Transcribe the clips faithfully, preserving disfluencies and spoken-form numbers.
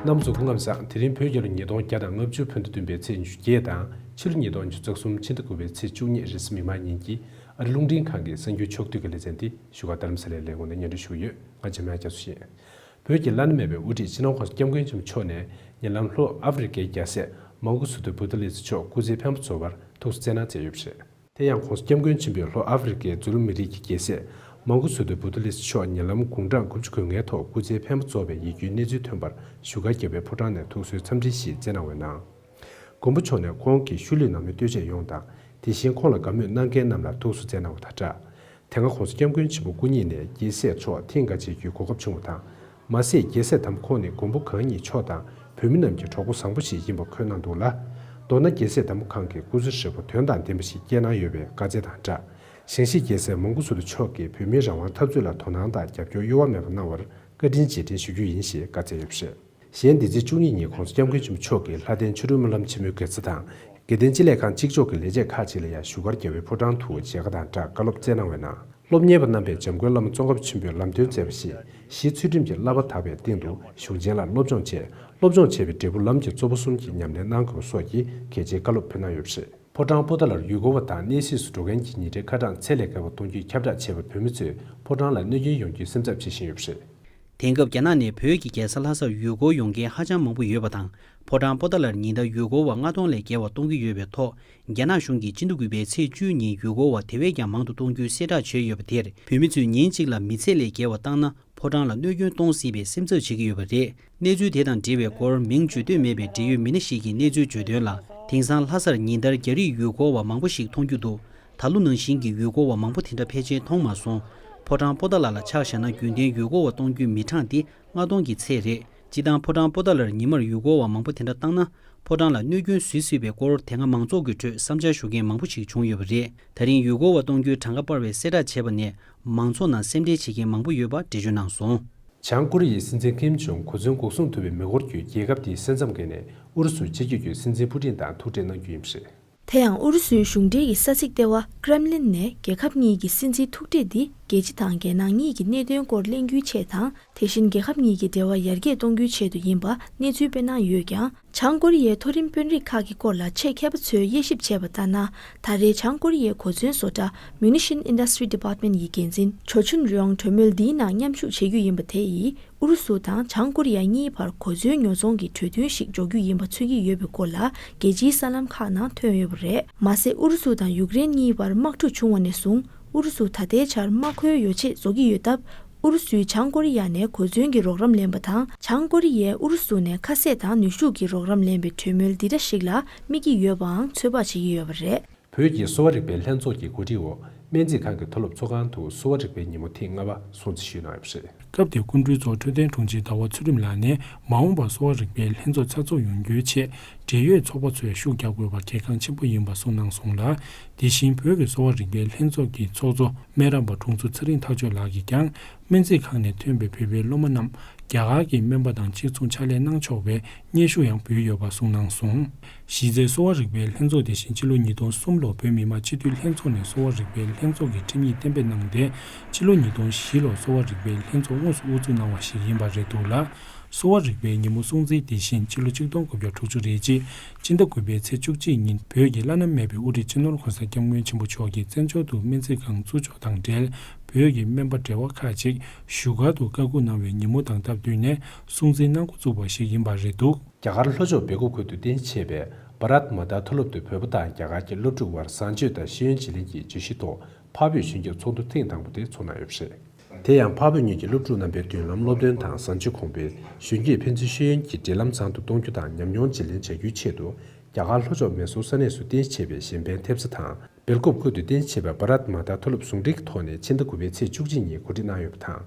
རྣམ་པ་ཚོ་སྐུ་ཁམས་བཟང་། དེ་རིང་བོད་རྒྱལ་ལོ་ཉིས་སྟོང་བརྒྱ་དང་ལྔ་བཅུ་ཕན་ཐོགས་བདུན་པའི་ཚེས་ཉི་ཤུ་བརྒྱད་དང་ཕྱི་ལོ་ཉིས་སྟོང་ཉི་ཤུ་རྩ་གསུམ་ཕྱི་ཟླ་དགུ་པའི་ཚེས་བཅུ་གཉིས་རེས་གཟའ་མིག་དམར་ཉིན་གྱི་ཨ་རི་རླུང་འཕྲིན་ཁང་གི་གསར་འགྱུར་ཕྱོགས་བསྡུས་ཀྱི་ལེ་ཚན་འདི་བཞུགས་སྒར་རྡ་རམ་ས་ལའི་ལས་ཁུངས་ནས་སྙན་སྒྲོན་ཞུ་གི་ཡོད། ང་འཇམ་དབྱངས་རྒྱ་མཚོ་ཡིན། བོད་ཀྱི་བླ་ན་མེད་པའི་དབུ་ཁྲིད་སྤྱི་ནོར་༸གོང་ས་༸སྐྱབས་མགོན་ཆེན་པོ་མཆོག་ནས་ཉེ་ལམ་ལྷོ་ཨ་ཧྥེ་རི་ཁའི་རྒྱལ་སྲས་མང་གོ་སི་ཏུ་བུ་ཏི་ལི་སི་མཆོག་སྐུ་ཚེ་ཕན་པ་ཚོགས་པར་ཐུགས་སུ་བསྩལ་གནང་མཛད་ཡོད་པ་རེད། དེ་ཡང་༸གོང་ས་༸སྐྱབས་མགོན་ཆེན་པོས་ལྷོ་ཨ་ཧྥེ་རི་ཁའི་མཛོ་ལུ་མི་རིགས་ཀྱི་རྒྱལ་སྲས་མང་གོ་སི་ཏུ་བུ་ཏི་ལི་སི་མཆོག་ཉེ་ལམ་དགུང་གྲངས་དགུ་བཅུ་གོ་ལྔའི་ཐོག་སྐུ་ཚེ་ཕན་པ་ཚོགས་པའི་ཡིད་སྐྱོའི་གནས་ཚུལ་ཐོན་པར་བཞུགས་སྒར་རྒྱལ་བའི་ཕོ་བྲང་ནས་ཐུགས་གསོའི་འཚམས་འདྲི་ཞིག་བསྩལ་གནང་བའི་ནང་། མགོན་པོ་མཆོག་ནས་ཁོང་གི་ཤུལ་ལུས་ནང་མི་ལྟོས་བཅས་ཡོངས་དང་། དེ་བཞིན་ཁོང་ལ་དགའ་མོས་གནང་མཁན་རྣམས་ལ་ཐུགས་གསོ་བསྩལ་གནང་བ་དང་སྦྲགས། དེ་སྔ་༸གོང་ས་༸སྐྱབས་མགོན་ཆེན་པོ་སྐུ་ཉིད་ནས་རྒྱལ་སྲས་མཆོག་ཐེངས་འགའ་མཇལ་རྒྱུའི་གོ་སྐབས་བྱུང་བ་དང་། མ་ཟད་རྒྱལ་སྲས་དམ་པ་ཁོང་ནི་མགོན་པོ་གང་ཉིད་མཆོག་དང་བོད་མི་རྣམས་ཀྱི་གྲོགས་པོ་བཟང་པོ་ཞིག་ཡིན་པ་འཁོད་གནང་འདུག་ལ། མདོར་ན་རྒྱལ་སྲས་དམ་པ་ཁོང་གི་སྐུ་ཚེ་ཧྲིལ་པོ་དོན་དང་ལྡན་པ་ཞིག་བསྐྱལ་གནང་ཡོད་པའི་བཀའ་སྩལ་དང་སྦྲགས། ཞིང་གཤེགས་རྒྱལ་སྲས་མང་གོ་སི་ཏུ་མཆོག་གིས་བོད་མིའི་རང་དབང་འཐབ་རྩོད་ལ་དོ་སྣང་དང་རྒྱབ་སྐྱོར་གཡོ་བ་མེད་པར་གནང་བར་བཀའ་དྲིན་རྗེས་དྲན་ཞུ་རྒྱུ་ཡིན་ཞེས་བཀའ་སྩལ་ཡོད་པ་རེད། གཞན་འདི་ཚེས་བཅུ་གཉིས་ཉིན་༸གོང་ས་༸སྐྱབས་མགོན་ཆེན་པོ་མཆོག་གིས་ལྷ་ལྡན་ཆོ་འཕྲུལ་སྨོན་ལམ་ཆེན་མོའི་དགེ་རྩ་དང་། དགེ་ལྡན་སྤྱི་ལས་ཁང་གཅིག་ལྕོགས་ཀྱི་ལས་བྱེད་ཁག་ཅིག་ལ་ཡང་བཞུགས་སྒར་རྒྱལ་བའི་ཕོ་བྲང་དུ་མཇལ་ཁ་དང་སྦྲགས་བཀའ་སློབ་སྩལ་གནང་བའི་ནང་། སློབ་གཉེར་བ་རྣམ་པས་འཇམ་མགོན་བླ་མ་ཙོང་ཁ་པ་ཆེན་པོས་ལམ་སྟོན་མཛད་པ་བཞིན་གཞི་ཚུལ་ཁྲིམས་ཀྱི་བསླབ་པ་དག་པའི་སྟེང་དུ་གཞུང་ཆེན་ལ་སློབ་སྦྱོང་བྱས། སློབ་སྦྱོང་བྱས་པའི་འབྲས་བུ་ལམ་གྱི་གཙོ་བོ་གསུམ་གྱི་ཉམས་ལེན་གནང་དགོས་པ་སོགས་ཀྱི་གལ་ཆེའི་བཀའ་སློབ་ཕུལ་གནང་ཡོད་པ་རེད། ཕོ་བྲང་པོ་ཏཱ་ལར་ཡུལ་སྐོར་བ་དང་གནས་གཟིགས་སུ་འགྲོ་མཁན་གྱི་ཉིན་རེའི་ཁ་གྲངས་ཚད་ལས་བརྒལ་བ་གཏོང་རྒྱུའི་ཁྱབ་བསྒྲགས་བྱས་པར་བོད་མི་ཚོས་ཕོ་བྲང་ལ་གནོད་སྐྱོན་ཡོང་རྒྱུའི་སེམས་འཚབ་བྱེད་བཞིན་ཡོད་པ་རེད། དེང་སྐབས་རྒྱ་ནག་ནས་བོད་ཀྱི་རྒྱལ་ས་ལྷ་སར་ཡུལ་སྐོར་ཡོང་མཁན་ཧ་ཅང་མང་པོ་ཡོད་པ་དང་། ཕོ་བྲང་པོ་ཏཱ་ལར་ཉིན་ལྟར་ཡུལ་སྐོར་བ་ལྔ་སྟོང་ལས་བརྒལ་བ་གཏོང་གི་ཡོད་པའི་ཐོག་རྒྱ་ནག་གཞུང་གིས་སྤྱི་ཟླ་དགུ་པའི་ཚེས་བཅུ་ཉིན་ཡུལ་སྐོར་བ་དེ་བས་ཀྱང་མང་དུ་གཏོང་རྒྱུའི་གསལ་བསྒྲགས་བྱས་ཡོད་པ་དེར། བོད་མི་ཚོས་ཉིན་གཅིག་ལ་མི་ཚད་ལས་བརྒལ་བ་བཏང་ན། ཕོ་བྲང་ལ་གནོད་སྐྱོན་གཏོང་སྲིད་པའི་སེམས་འཚབ་བྱེད་ཀྱི་ཡོད་པ་རེད། གནས་ཚུལ་དེ་དང་འབྲེལ་བའི་སྐོར་མིང་བརྗོད་འདོད་མེད་པའི་འབྲེལ་ཡོད་མི་སྣ་ཞིག་གིས་གནས་ཚུལ་བརྗོད་དོན་ལ། དེང་སང་ལྷ་སར་ཉིན་ལྟར་རྒྱ་རིགས་ཡུལ་སྐོར་བ་མང་པོ་ཞིག་མཐོང་རྒྱུ་འདུག་ད་ལོ་ནང་བཞིན་གྱི་ཡུལ་སྐོར་བ་མང་པོ་དེ་འདྲ་ཕལ་ཆེར་མཐོང་མ་སོང་། ཕོ་བྲང་པོ་ཏཱ་ལ་ལ་ཆ་བཞག་ན་རྒྱུན་ལྡན་ཡུལ་སྐོར་བ་གཏོང་རྒྱུའི་མི་གྲངས་དེ་ལྔ་སྟོང་གི་ཚད་རེད། སྤྱིར་བཏང་ཕོ་བྲང་པོ་ཏཱ་ལར་ཉི་མར་ཡུལ་སྐོར་བ་མང་པོ་དེ་འདྲ་བཏང་ན། ཕོ་བྲང་ལ་གནོད་སྐྱོན་བཟོ་སྲིད་པའི་སྐོར་དེ་སྔ་མང་ཚོགས་ཀྱི་ཁྲོད་བསམ་འཆར་ཞུ་མཁན་མང་པོ་ཞིག་བྱུང་ཡོད་པ་རེད། ད་རིང་ཡུལ་སྐོར་བ་གཏོང་རྒྱུའི་གྲངས་ཀ་སྤར་བའི་གསལ་བསྒྲགས་བྱས་པ་ནས། མང་ཚོགས་ནང་སེམས་ཁྲལ་བྱེད་མཁན་མང་པོ་ཡོད་པ་འགྲེལ་བརྗོད་གནང་སོང་། བྱང་ཀོ་རི་ཡའི་སྲིད་འཛིན་ཀིམ་ཇོང་གོ་མཚོན་འགོག་སྲུང་ཐུབ་པའི་མེ་འཁོར་བརྒྱུད་རྒྱལ་ཁབ་དེའི་ས་མཚམས་བརྒལ་ནས་ཨུ་རུ་སུར་ཆ་རྒྱུས་ཀྱི་སྲིད་འཛིན་པུ་ཏིན་དང་ཐུག་འཕྲད་གནང་རྒྱུ་ཡིན་པ་རེད། དེ་ཡང་ཨུ་རུ་སུའི་གཞུང་འབྲེལ་གྱི་ས་ཚིགས་ལྟེ་བ་ཀྲེམ་ལིན་ནས་རྒྱལ་ཁབ་གཉིས་ཀྱི་སྲིད་འཛིན་ཐུག་འཕྲད་འདི་རྒྱལ་སྤྱི་དང་རྒྱལ་ནང་གཉིས་ཀྱི་གནད་དོན་སྐོར་གླེང་རྒྱུའི་ཆེད་དང་། དེ་བཞིན་རྒྱལ་ཁབ་གཉིས་ཀྱི་འབྲེལ་བ་ཡར་རྒྱས་གཏོང་རྒྱུའི་ཆེད་དུ་ཡིན་པ་གནས་ཚུལ་སྤེལ་གནང་ཡོད་ཀྱང་། བྱང་ཀོ་རི་ཡའི་མཐོ་རིམ་དཔོན་རིགས་ཁག་གི་སྐོར་ལ་ཆེད་མཁས་པ་ཚོས་དབྱེ་ཞིབ་བྱས་པ་ལྟར་ན། ད་རེས་བྱང་ཀོ་རི་ཡའི་གོ་མཚོན་བཟོ་གྲྭ་Munition Industry Department ཡི་འགན་འཛིན་ཇོ་ཆུན་རི་ཡོང་གྲོས་མོལ་འདིའི་ནང་མཉམ་ཞུགས་བྱེད་རྒྱུ་ཡིན་པ་དེ་ཡིས་ཨུ་རུ་སུ་དང་བྱང་ཀོ་རི་ཡ་གཉིས་བར་གོ་མཚོན་ཉོ་ཚོང་གི་གྲོས་མཐུན་ཞིག་འཇོག་རྒྱུ་ཡིན་པ་མཚོན་གྱི་ཡོད་པའི་སྐོར་ལ་རྒྱལ་སྤྱིའི་གསར་ལམ་ཁག་ནང་ཐོན་ཡོད་པ་རེད། མ་ཟད་ཨུ་རུ་སུ་དང་ཡུཀ་རེན་གཉིས་བར་དམག་འཁྲུག་བྱུང་བ་ནས་བཟུང་ཨུ་རུ་སུ་ད་ལྟའི་ཆར་དམག་མཁོའི་ཡོ་ཆས་བཟོ་གི་ཡོད་སྟབས། ཨུ་རུ་སུས་བྱང་ཀོ་རི་ཡ་ནས་གོ་མཚོན་གྱི་རོགས་རམ་ལེན་པ་དང་། བྱང་ཀོ་རི་ཡས་ཨུ་རུ་སུ་ནས་ཁ་ཟས་དང་ནུས་ཤུགས་ཀྱི་རོགས་རམ་ལེན་པའི་གྲོས་མོལ་འདི་འདྲ་ཞིག་ལ་དམིགས་ཀྱི་ཡོད་པའང་ཚོད་དཔག་བྱེད་ཀྱི་ཡོད་པ་རེད། བོད་ཀྱི་གསོ་བ་རིག་པའི་ལྷན་ཚོགས་ཀྱི་གོ་སྒྲིག་འོག་སྨན་རྩིས་ཁང་གི་མཐོ་སློབ་ཚོགས་ཁང་དུ་གསོ་བ་རིག་པའི་ཉིན་མོ་ཐེངས་ལྔ་པ་སྲུང་བརྩི་ཞུས་གནང་ཡོད་པ་རེད། སྐབས་དེར་སྐུ་མགྲོན་གཙོ་བོ་འཕྲོད་བསྟེན་དྲུང་ཆེ་ཟླ་བ་ཚུལ་ཁྲིམས་ལགས་ནས། མ་འོངས་པར་གསོ་བ་རིག་པའི་ལྷན་ཚོགས་ཚགས་ཚུད་ཡོང་རྒྱུའི་ཆེད། འབྲེལ་ཡོད་ཚོགས་པ་ཚོས་ཤུགས་རྒྱག་དགོས་པ་གལ་འགངས་ཆེན་པོ་ཡིན་པ་གསུངས་གནང་སོང་ལ། དེ་བཞིན་བོད་ཀྱི་གསོ་བ་རིག་པའི་ལྷན་ཚོགས་ཀྱི་ཚོགས་གཙོ་སྨན་རམས་པ་དྲུང་འཚོ་ཚེ་རིང་ཐག་ཆོད་ལགས་ཀྱིས་ཀྱང་། སྨན་རྩིས་ཁང་ནས་ཐོན་པའི་བོད་པའི་སློབ་མ་རྣམས་རྒྱ་གར་གྱི་སྨན་པ་དང་གཅིག་མཚུངས་ཕྱག་ལས་གནང་ཆོག་པའི་སྙན་ཞུ་ཡང་ཕུལ་ཡོད་པ་གསུངས་གནང་སོང་། གཞི་རྩའི་གསོ་བ་རིག་པའི་ལྷན་ཚོགས་དེ་བཞིན་ཕྱི་ལོ་ཉིས་སྟོང་གསུམ་ལོར་བོད་མི་མང་སྤྱི་འཐུས་ལྷན་ཚོགས་ནས་གསོ་བ་རིག་པའི་ལྷན་ཚོགས་ཀྱི་ཁྲིམས་ཡིག་གཏན་འབེབས་གནང་སྟེ། ཕྱི་ལོ་ཉིས་སྟོང་བཞི་ལོར་གསོ་བ་རིག་པའི་ལྷན་ཚོགས་དངོས་སུ་དབུ་འཛུགས་གནང་བ་ཞིག་ཡིན་པ་རེད་འདུག་ལ། གསོ་བ་རིག་པའི་ཉིན་མོ་སྲུང་བརྩིའི་དེ་བཞིན་ཕྱི་ལོ་ཆིག་སྟོང་དགུ་བརྒྱ་དྲུག་ཅུ་རེ་གཅིག་སྤྱི་ཟླ་དགུ་པའི་ཚེས་བཅུ་གཅིག་ཉིན་བོད་ཀྱི་བླ་ན་མེད་པའི་དབུ་ཁྲིད་སྤྱི་ནོར་༸གོང་ས་༸སྐྱབས་མགོན་ཆེན་པོ་མཆོག་གིས་བཙན་བྱོལ་དུ་སྨན་རྩིས་ཁང་བཙུགས་ཕྱོགས་དང་འབྲེལ། བོད་ཀྱི་སྨན་པ་བྲེལ་བ་ཁག་ཅིག་བཞུགས་སྒར་དུ་བཀའ་འཁུར་གནང་བའི་ཉིན་མོ་དང་སྟབས་བསྟུན་ནས་སྲུང་བརྩི་གནང་འགོ་བཙུགས་པ་ཞིག་ཡིན་པ་རེད་འདུག་རྒྱ་གར་ལྷོ་ཕྱོགས་སྦེལ་ཀོབ་ཁུལ་དུ་རྟེན་གཞི་བྱས་པའི་བྷ་རཏ་མ་ཏཱ་མཐོ་སློབ་ཏུ་བོད་པ་དང་རྒྱ་གར་གྱི་སློབ་ཕྲུག་དབར་བཟང་སྤྱོད་དང་ཤེས་ཡོན་བརྗེ་ལེན་གྱི་བརྗོད་གཞི་ཐོག་འཕགས་བོད་གཞོན་སྐྱེས་ཚོགས་འདུ་ཐེངས་དང་པོ་དེ་ཚོགས་གནང་ཡོད་པ་རེད། དེ་ཡང་འཕགས་བོད་གཉིས་ཀྱི་སློབ་ཕྲུག་རྣམ་པའི་མདུན་ལམ་སློབ་སྟོན་དང་བཟང་སྤྱོད་གོང་འཕེལ། གཞོན་སྐྱེས་ཕན་ཚུན་ཤེས་ཡོན་གྱི་འབྲེལ་ལམ་བཟང་དུ་གཏོང་རྒྱུ་དང་ཉམས་མྱོང་བརྗེ་ལེན་བྱ་རྒྱུའི་ཆེད་དུ། རྒྱ་གར་ལྷོ་ཕྱོགས་མེ་སོར་ས་གནས་སུ་རྟེན་གཞི་བྱས་པའི་གཞན་ཕན་ཐེབས་རྩ་དང་། སྦེལ་ཀོབ་ཁུལ་དུ་རྟེན་གཞི་བྱས་པའི་བྷ་རཏ་མ་ཏཱ་མཐོ་སློབ་ཟུང་འབྲེལ་གྱི་ཐོག་ནས་ཕྱི་ཟླ་དགུ་པའི་ཚེས་བཅུ་གཅིག་ཉིན་གོ་སྒྲིག་གནང་ཡོད་པ་དང་།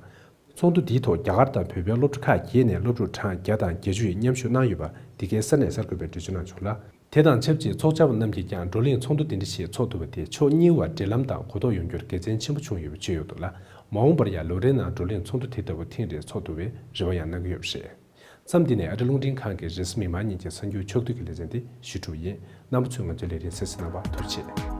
ཚོགས་འདུ་འདིའི་ཐོག་རྒྱ་གར་དང་བོད་པའི་སློབ་གྲྭ་ཁག་བརྒྱད་ནས་སློབ་ཕྲུག་གྲངས་བརྒྱ་དང་བརྒྱད་ཅུ་ཡིས་མཉམ་ཞུགས་གནང་ཡོད་པ་འདི་གའི་ས་གནས་གསར་འགོད་པས་འགྲེལ་བརྗོད་གནང་བྱུང་ལ། དེ་དང་ཆབས་ཅིག་ཚོགས་བཅར་བ་རྣམས་ཀྱིས་ཀྱང་བགྲོ་གླེང་ཚོགས་འདུ་འདི་འདྲ་ཞིག་ཚོགས་ཐུབ་པ་དེས་ཕྱོགས་གཉིས་བར་འབྲེལ་ལམ་དང་གོ་རྟོགས་ཡོང་རྒྱུར་དགེ་མཚན་ཆེན་པོ་བྱུང་ཡོད་པ་བརྗོད་ཡོད་འདུག་ལ། མ་འོངས་པར་ཡང་ལོ་རེའི་ནང་བགྲོ་གླེང་ཚོགས་འདུ་དེ་ལྟ་བུ་ཐེངས་རེ་ཚོགས་ཐུབ་པའི་རེ་བ་ཡང་གནང་གི་ཡོད་པ་རེད། མཚམས་འདི་ནས་ཨ་རི་རླུང་འཕྲིན་ཁང་གི་རེས་གཟའ་མིག་དམར་ཉིན་གྱི་གསར་འགྱུར་ཕྱོགས་བསྡུས་ཀྱི་ལེ་ཚན་འདི་ཞུ་གྲུབ་ཡིན། རྣམ་པ་ཚོས་ང་ཚོའི་ལས་རིམ་གསན་གཟིགས་གནང་བར་ཐུགས་རྗེ་ཆེ།